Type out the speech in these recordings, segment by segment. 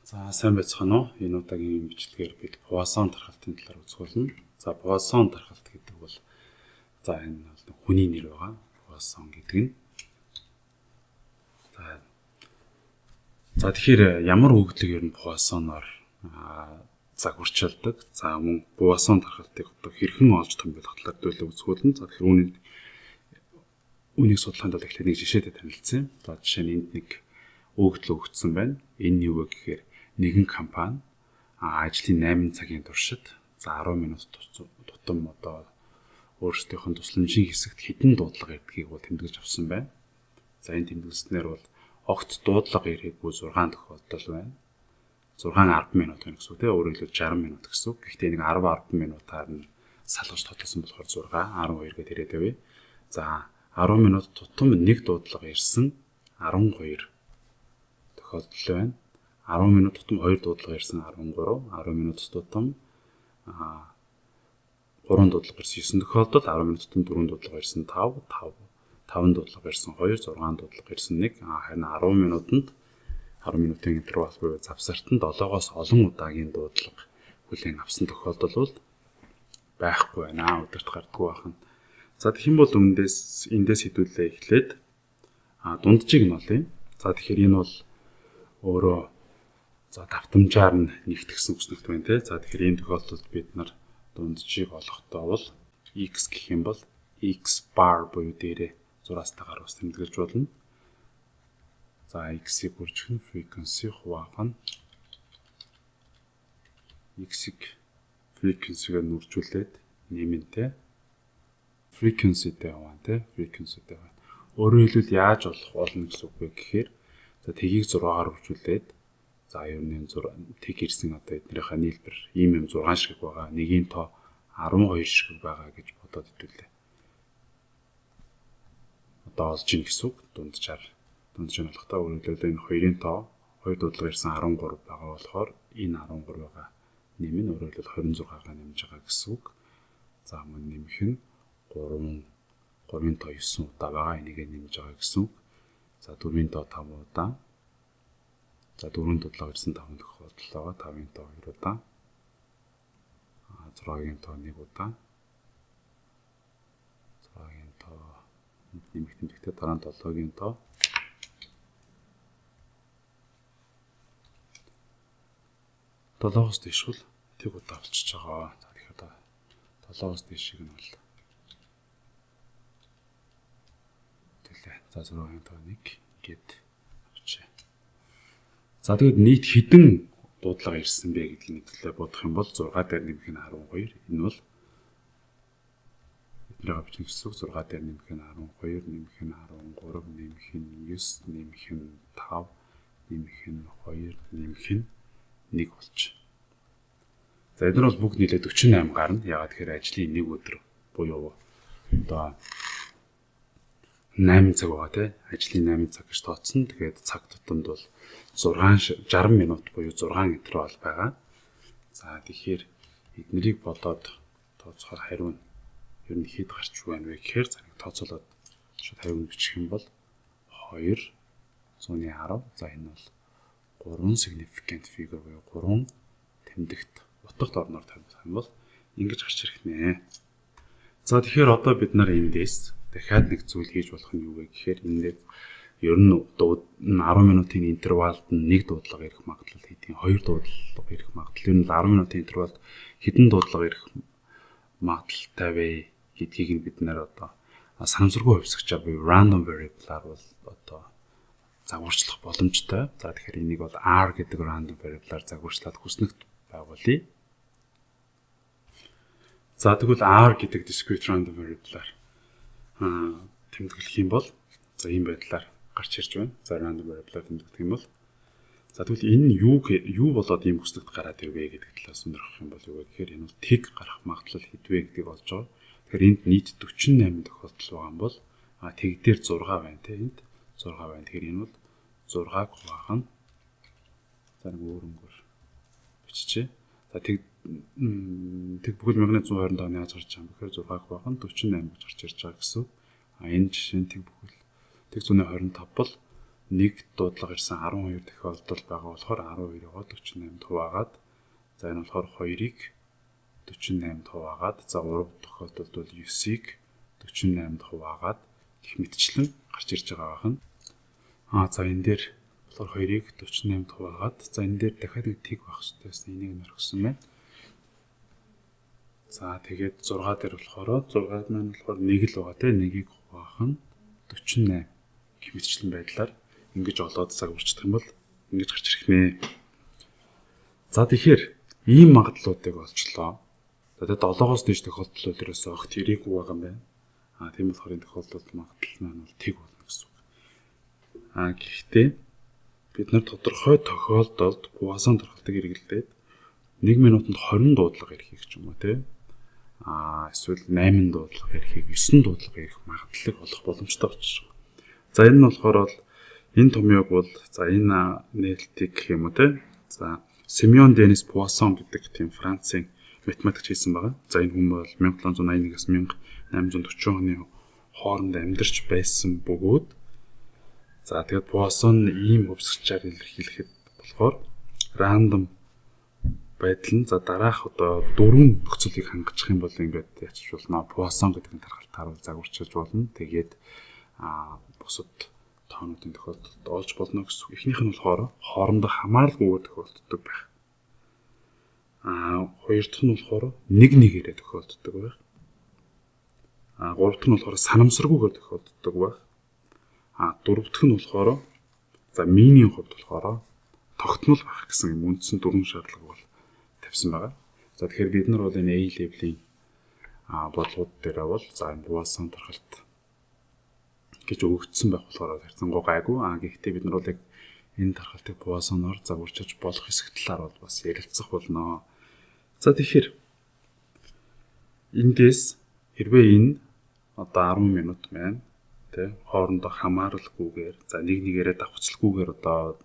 За, сайн байцгаана уу? Энэ удаагийн бичлэгээр бид Poisson тархалтын талаар үзэх болно. За, Poisson тархалт гэдэг бол за энэ бол хүний нэр байгаа. Poisson гэдэг нь. За, тэгэхээр ямар өгөгдлийг ер нь Poisson-оор загварчилдаг. За, мөн Poisson тархалтыг одоо хэрхэн олж томьёолох талаар төлөв үзэх болно. За, тэгэхээр үүнийг судлахын тулд эхлээд нэг жишээтэй танилцсан. За, жишээ нь энд нэг өгөгдөл өгөгдсөн байна. Энэ юу вэ гэхээр нэгэн компани ажлын 8 цагийн туршид за 10 минут тутам одоо өөрсдийнх нь тусламжийн хэсэгт хэдэн дуудлага ирдгийг бол тэмдэглэж авсан байна. За, энэ тэмдэглэснээр бол огт дуудлага ирээгүй 6 тохиолдол байна. 6 10 минут байна гэсэн үг тийм, өөрөөр хэлбэл 60 минут гэсэн үг. Гэхдээ нэг 10 10 минутаар нь салгаж тодлосон болохоор 6 12 гэдээ ирээд байв. За, 10 минут тутам нэг дуудлага ирсэн 12 тохиолдол байна. 10 минут тутам 2 дуудлага ирсэн 13, 10 минут тутам 3 дуудлага ирсэн 9 тохиолдол, 10 минут тутам 4 дуудлага ирсэн 5, 5, 5 дуудлага ирсэн 2, 6 дуудлага ирсэн 1. Харин 10 минутанд 10 минутын интервал буюу завсарт нь 7-оос олон удаагийн дуудлага хүлээн авсан тохиолдол бол байхгүй байна. Өдөрт гардаггүй байх нь. За, тэгэх юм бол эндээс хэдүүлээ эхлээд дунджийг нь олъё. За, тэгэхээр энэ бол өөрөө за давтамжаар нь нэгтгэсэн өснөгт байна те. За, тэгэхээр ийм тохиолдолд бид нар дунджийг олохдоо бол x гэх юм бол x bar буюу дээрээ зураастайгаар бас тэмдэглэж болно. За, x-ийг үржих нь frequency хуваах нь x-ийг frequency-гээр нүржүүлээд нэмэнтэй frequency-тэй яваа те, frequency-тэй яваа. Өөрөөр хэлбэл яаж олох болно гэсэн үг вэ гэхээр за тэгийг 6-аар үржүүлээд за ер нь 6 тэг ирсэн одоо эднийхээ нийлбэр ийм юм 6 ширхэг байгаа. Нэгийн тоо 12 ширхэг байгаа гэж бодоод хэдүүлээ. Одоо олж ийн гэсэн үг дунджаар. Дундж нь болохдоо өөрөөр хэлбэл энэ 2-ын тоо 2 дуудлага ирсэн 13 байгаа болохоор энэ 13 байгаа. Нэм нь өөрөөр хэлбэл 26-гаа нэмж байгаа гэсэн үг. За, мөн нэмэх нь 3-ын тоо 9 удаа байгаа. Энийгээ нэмж байгаа гэсэн үг. За, 4-ийн тоо 5 удаа. За, 4 дуудлага ирсэн 5 тохиолдол байгаа. 5-ын тоо 2 удаа. 6-гийн тоо 1 удаа. 6-гийн тоо нэмэх тэмдэгтэй дараа нь 7-гийн тоо 7-оос дээш бол тэг удаа болчихж байгаа. За, тэгэхээр одоо 7-оос дээшийг нь бол төлөө. За, 6-гийн тоо 1 гээд авчээ. За, тэгэд нийт хэдэн дуудлага ирсэн бэ гэдгийг төлөө бодох юм бол 6 дээр нэмэх нь 12. Энэ бол эднийгээ бичих гэсэн үг. 6 дээр нэмэх нь 12, нэмэх нь 13, нэмэх нь 9, нэмэх нь 5, нэмэх нь 2, нэмэх нь 1 болж. За, эдгээр бол бүгд нийлээд 48 гарна. Яагаад тэгэхээр ажлын нэг өдөр буюу одоо 8 цаг байгаа тий. Ажлын 8 цаг гэж тооцсон. Тэгээд цаг тутамд бол 6 60 минут буюу 6 интервал байгаа. За, тэгэхээр эднэрийг бодоод тооцохоор хариу нь ер нь хэд гарч байна вэ гэхээр за нэг тооцоолоод шууд хариуг нь бичих юм бол 2 110. За, энэ бол 3 significant figure буюу 3 тэмдэгт утгад орноор тавих юм бол ингэж гарч ирэх нэ. За, тэгэхээр одоо бид нар эндээс дахиад нэг зүйл хийж болох нь юу вэ гэхээр эндээс ер нь 10 минутын интервалд нэг дуудлага ирэх магадлал хэдийн 2 дуудлага ирэх магадлал ер нь 10 минутын интервалд хэдэн дуудлага ирэх магадлалтай вэ гэдгийг нь бид нэр одоо санамсаргүй хувьсгчаар буюу random variable-аар бол одоо загварчлах боломжтой. За, тэгэхээр энийг бол R гэдэг random variable-аар загварчлаад хүснэгт байгуулъя. За, тэгвэл R гэдэг discrete random variable-аар тэмдэглэх юм бол за ийм байдлаар гарч ирж байна. За, random variable-аар тэмдэглэх юм бол за тэгвэл энэ юу болоод ийм хүснэгт гараад ирвэ гэдэг талаас сонирхох юм бол юу вэ гэхээр энэ бол тэг гарах магадлал хэд вэ гэдгийг олж байгаа. Тэгэхээр энд нийт 48 тохиолдол байгаа юм бол тэг дээр 6 байна те, энд 6 байна. Тэгэхээр энэ бол 6-г хуваах нь за нэг өөр өнгөөр биччихье. За, тэг тэг бүхэл 1125 яаж гарч байгаа юм бэ гэхээр 6-г хуваах нь 48 гэж гарч ирж байгаа гэсэн. А энэ жишээ нь тэг бүхэл тэг 125 бол Нэг дуудлага ирсэн 12 тохиолдол байгаа болохоор 12-оор 48-д хуваагаад, за энэ болохоор 2-ыг 48-д хуваагаад, за 3 тохиолдолд бол 9-ыг 48-д хуваагаад гэх мэтчлэн гарч ирж байгаа байна. За энэ дээр болохоор 2-ыг 48-д хуваагаад, за энэ дээр дахиад нэг тэг байх хэрэгтэй байсан. Энийг нөргсөн байна. За тэгээд 6 дээр болохоор 6 маань болохоор 1 л байгаа тийм, 1-ийг хуваах нь 48 гэх мэтчлэн байдлаар ингэж олоод загварчдах юм бол ингэж гарч ирэх нэ. За тэгэхээр ийм магадлалуудыг олчлоо. За тэгээд 7-оос дээш тохиолдол бол ерөөсөө огт ирээгүй байгаа юм байна. Тийм болохоор энэ тохиолдолд магадлал маань бол тэг болно гэсэн үг. Гэхдээ бид нар тодорхой тохиолдолд Пуассон тархалтыг хэрэглээд 1 минутанд 20 дуудлага ирэхийг ч юм уу те. Эсвэл 8 дуудлага ирэхийг, 9 дуудлага ирэх магадлалыг олох боломжтой болчих. За энэ нь болохоор бол энэ томьёог бол за энэ нээлтийг гэх юм уу те. За Семен Денис Пуассон гэдэг тийм Францын математикч хийсэн байгаа. За энэ хүн бол 1781-ээс 1840 оны хооронд амьдарч байсан бөгөөд, за тэгээд Пуассон ийм хувьсгалчаар илэрхийлэхэд болохоор random байдал нь за дараах одоо дөрвөн нөхцөлийг хангачих юм бол ингээд ячиж болно. Пуассон гэдэг нь тархалтаар бол загварчилж болно. Тэгээд бусад тоонуудын тохиолдолд олж болно гэсэн үг. Эхнийх нь болохоор хоорондоо хамааралгүйгээр тохиолддог байх. Хоёр дахь нь болохоор нэг нэгээрээ тохиолддог байх. Гурав дахь нь болохоор санамсаргүйгээр тохиолддог байх. Дөрөв дахь нь болохоор за mean-ийн хувьд болохоор тогтмол байх гэсэн юм үндсэн дөрвөн шаардлага бол тавьсан байгаа. За тэгэхээр бид нар бол энэ A level-ийн бодлогууд дээр бол за энэ Пуассон тархалт гэж өгөгдсөн байх болохоор харьцангуй гайгүй. Гэхдээ бид нар бол яг энэ тархалтыг Пуассоноор загварчилж болох хэсэг талаар бол бас ярилцах болно. За тэгэхээр эндээс хэрвээ энэ одоо 10 минут маань тий хоорондоо хамааралгүйгээр, за нэг нэгээрээ давхцалгүйгээр одоо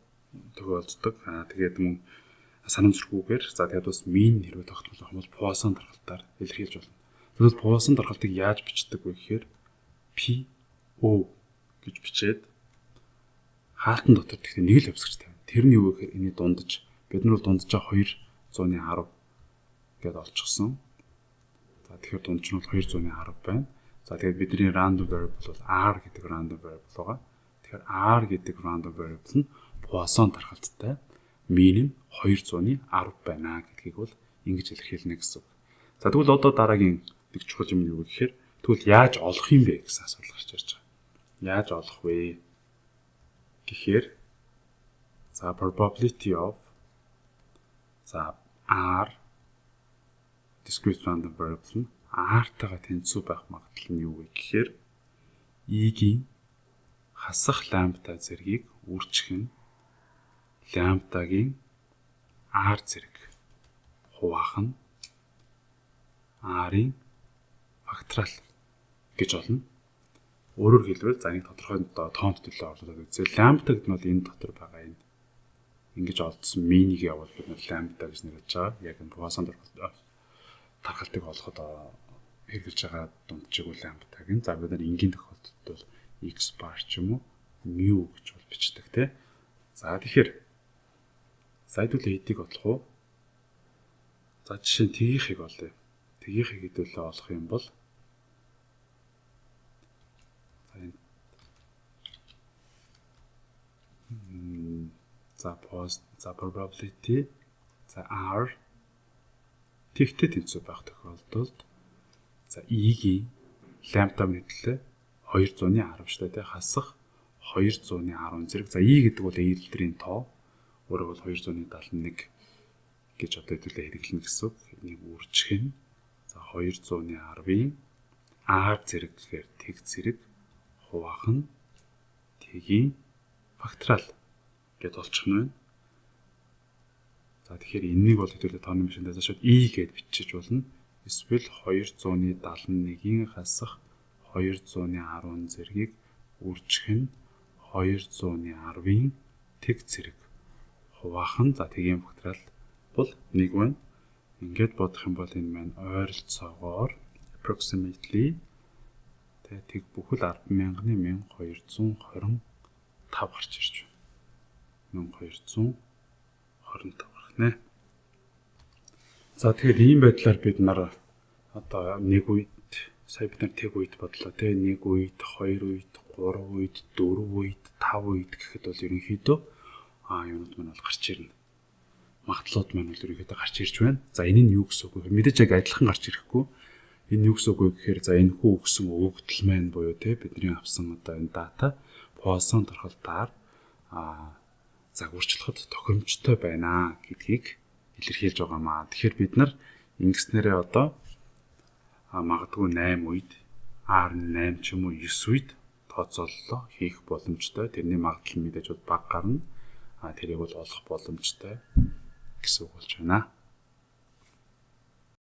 тохиолддог. Тэгээд мөн санамсаргүйгээр, за тэгээд бас mean хэрвээ тогтмол байх юм бол Пуассон тархалтаар илэрхийлж болно. Тэгвэл Пуассон тархалтыг яаж бичдэг вэ гэхээр P O гэж бичээд хаалтан дотор тэгэхээр нэг л хувьсагч тавина. Тэр нь юу вэ гэхээр энэний дундаж, бид нар бол дунджаа 210 гэдээ олчихсон. За тэгэхээр дундаж нь бол 210 байна. За тэгээд бидний random variable бол r гэдэг random variable байгаа. Тэгэхээр r гэдэг random variable нь Poisson тархалттай mean нь 210 байна гэдгийг бол ингэж илэрхийлнэ гэсэн үг. За тэгвэл одоо дараагийн нэг чухал юм юу гэхээр тэгвэл яаж олох юм бэ гэсэн асуудал гарч ирж байгаа. Яаж олох вэ гэхээр за probability of за r discrete random variable нь r-тайгаа тэнцүү байх магадлал нь юу вэ гэхээр e-гийн хасах лямбда зэргийг үржих нь лямбдагийн r зэрэг хуваах нь r-ын факториал гэж олно. Өөрөөр хэлбэл за нэг тодорхой тоонд төлөө орлоод үзье. Лямбда гэдэг нь бол энэ дотор байгаа энэ ингэж олдсон mean-ийг явуул бид нар лямбда гэж нэрлэж байгаа. Яг энэ Пуассон тархалтыг олоход хэрэглэж байгаа дунджиг бол лямбдаг. За бид нар энгийн тохиолдолд бол x bar ч юм уу mu гэж бол бичдэг тий. За тэгэхээр за хэдүүлээ хэдийг олох уу? За жишээ нь тэгийнхийг олъё. Тэгийнхийг хэдүүлээ олох юм бол за энэ за post за probability за r тэгтэй тэнцүү байх тохиолдолд за e-гийн лямбда нийтлээ 210 шүү дээ, хасах 210 зэрэг. За e гэдэг бол Эйлерийн тоо. Өөрөөр бол 271 гэж одоо хэдүүлээ хэрэглэнэ гэсэн үг. Энийг үржих нь за 210-ын r зэрэг гэхээр тэг зэрэг хуваах нь тэгийн факториал гэд олчих нь байна. За тэгэхээр энэнийг бол хэдүүлээ тооны машиндаа шууд e гэд бичиж болно. Эсвэл 271-ийн хасах 210 зэргийг үржих нь 210-ын тэг зэрэг хуваах нь за тэгийн факториал бол 1 байна. Ингээд бодох юм бол энэ маань ойролцоогоор approximately тэг бүхэл 10,000-ны 1227 гарч ирж байна. 1225 гарах нэ. За, тэгэхээр ийм байдлаар бид нар одоо нэг үед, сая бид нар тэг үед бодлоо те, нэг үед, хоёр үед, гурав үед, дөрөв үед, тав үед гэхэд бол ерөнхийдөө юунууд маань бол гарч ирнэ. Магадлалууд маань бол ерөнхийдөө гарч ирж байна. За, энэ нь юу гэсэн үг вэ? Мэдээж яг адилхан гарч ирэхгүй. Энэ юу гэсэн үг вэ гэхээр, за, энэ хүү өгсөн өгөгдөл маань буюу те бидний авсан одоо энэ дата Poisson тархалтаар загварчлахад тохиромжтой байна гэдгийг илэрхийлж байгаа маа. Тэгэхээр бид нар ингэснээрээ одоо магадгүй 8 үед, R8 ч юм уу 9 үед тооцооллоо хийх боломжтой. Тэрний магадлал нь мэдээж бага гарна. Тэрийг бол олох боломжтой гэсэн үг болж байна.